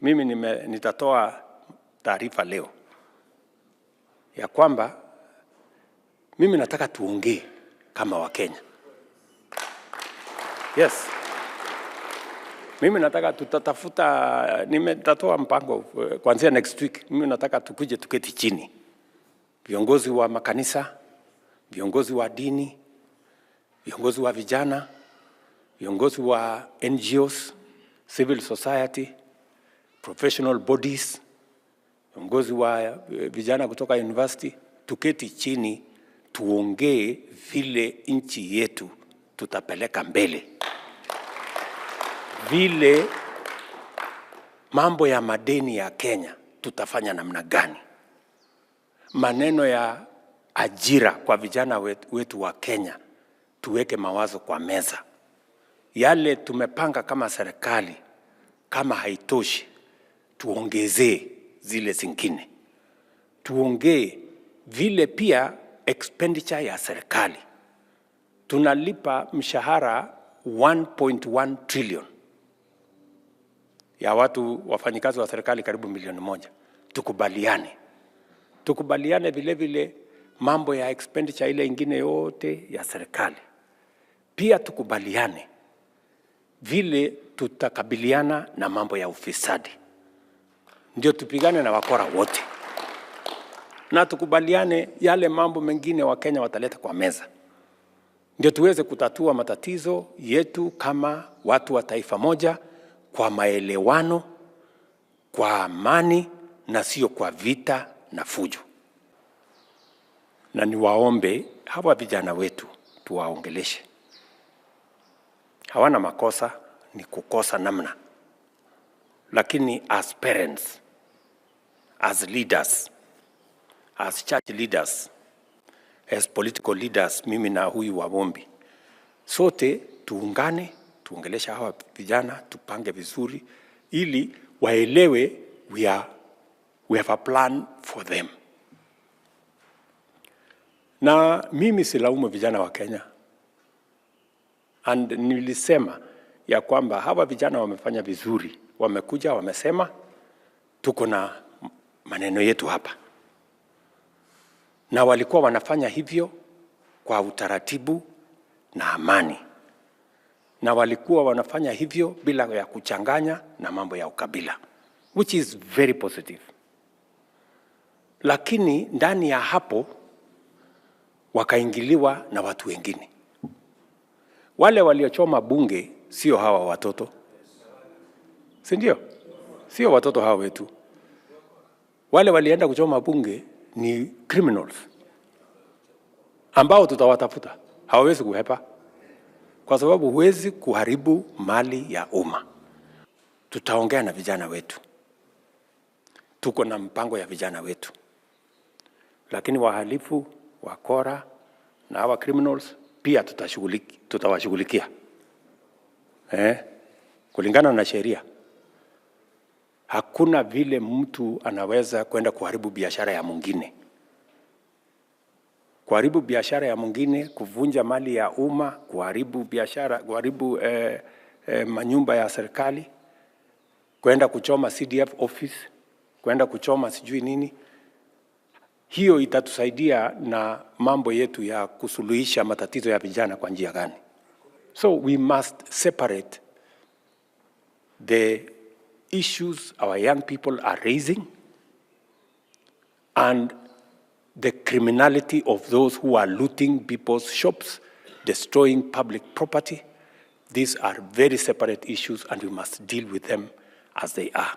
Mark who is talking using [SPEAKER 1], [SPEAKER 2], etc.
[SPEAKER 1] Mimi nitatoa taarifa leo ya kwamba mimi nataka tuongee kama Wakenya. Yes. Mimi nataka tutatafuta, nimetatoa mpango kuanzia next week. Mimi nataka tukuje tuketi chini, viongozi wa makanisa, viongozi wa dini, viongozi wa vijana, viongozi wa NGOs, civil society, professional bodies, viongozi wa vijana kutoka university, tuketi chini tuongee vile nchi yetu tutapeleka mbele, vile mambo ya madeni ya Kenya tutafanya namna gani, maneno ya ajira kwa vijana wetu wa Kenya, tuweke mawazo kwa meza. Yale tumepanga kama serikali, kama haitoshi, tuongezee zile zingine. Tuongee vile pia expenditure ya serikali. Tunalipa mshahara 1.1 trillion ya watu wafanyikazi wa serikali karibu milioni 1. Tukubaliane, tukubaliane vile vile mambo ya expenditure ile ingine yote ya serikali. Pia tukubaliane vile tutakabiliana na mambo ya ufisadi, ndio tupigane na wakora wote, na tukubaliane yale mambo mengine Wakenya wataleta kwa meza, ndio tuweze kutatua matatizo yetu kama watu wa taifa moja kwa maelewano, kwa amani na sio kwa vita na fujo. Na niwaombe hawa vijana wetu tuwaongeleshe. Hawana makosa, ni kukosa namna, lakini as parents, as leaders, as church leaders, as political leaders, mimi na huyu Wamumbi, sote tuungane, tuongeleshe hawa vijana, tupange vizuri ili waelewe we have a plan for them. Na mimi silaumu vijana wa Kenya, and nilisema ya kwamba hawa vijana wamefanya vizuri, wamekuja wamesema tuko na maneno yetu hapa, na walikuwa wanafanya hivyo kwa utaratibu na amani, na walikuwa wanafanya hivyo bila ya kuchanganya na mambo ya ukabila, which is very positive. Lakini ndani ya hapo wakaingiliwa na watu wengine. Wale waliochoma bunge sio hawa watoto, si ndio? Sio watoto hawa wetu. Wale walienda kuchoma bunge ni criminals ambao tutawatafuta, hawawezi kuhepa kwa sababu huwezi kuharibu mali ya umma. Tutaongea na vijana wetu, tuko na mpango ya vijana wetu, lakini wahalifu, wakora na hawa criminals pia tutawashughulikia kulingana na sheria. Hakuna vile mtu anaweza kwenda kuharibu biashara ya mwingine, kuharibu biashara ya mwingine, kuvunja mali ya umma, kuharibu biashara, kuharibu manyumba ya serikali, kwenda kuchoma CDF office, kwenda kuchoma sijui nini. Hiyo itatusaidia na mambo yetu ya kusuluhisha matatizo ya vijana kwa njia gani? So we must separate the issues our young people are raising and the criminality of those who are looting people's shops, destroying public property. These are very separate issues and we must deal with them as they are.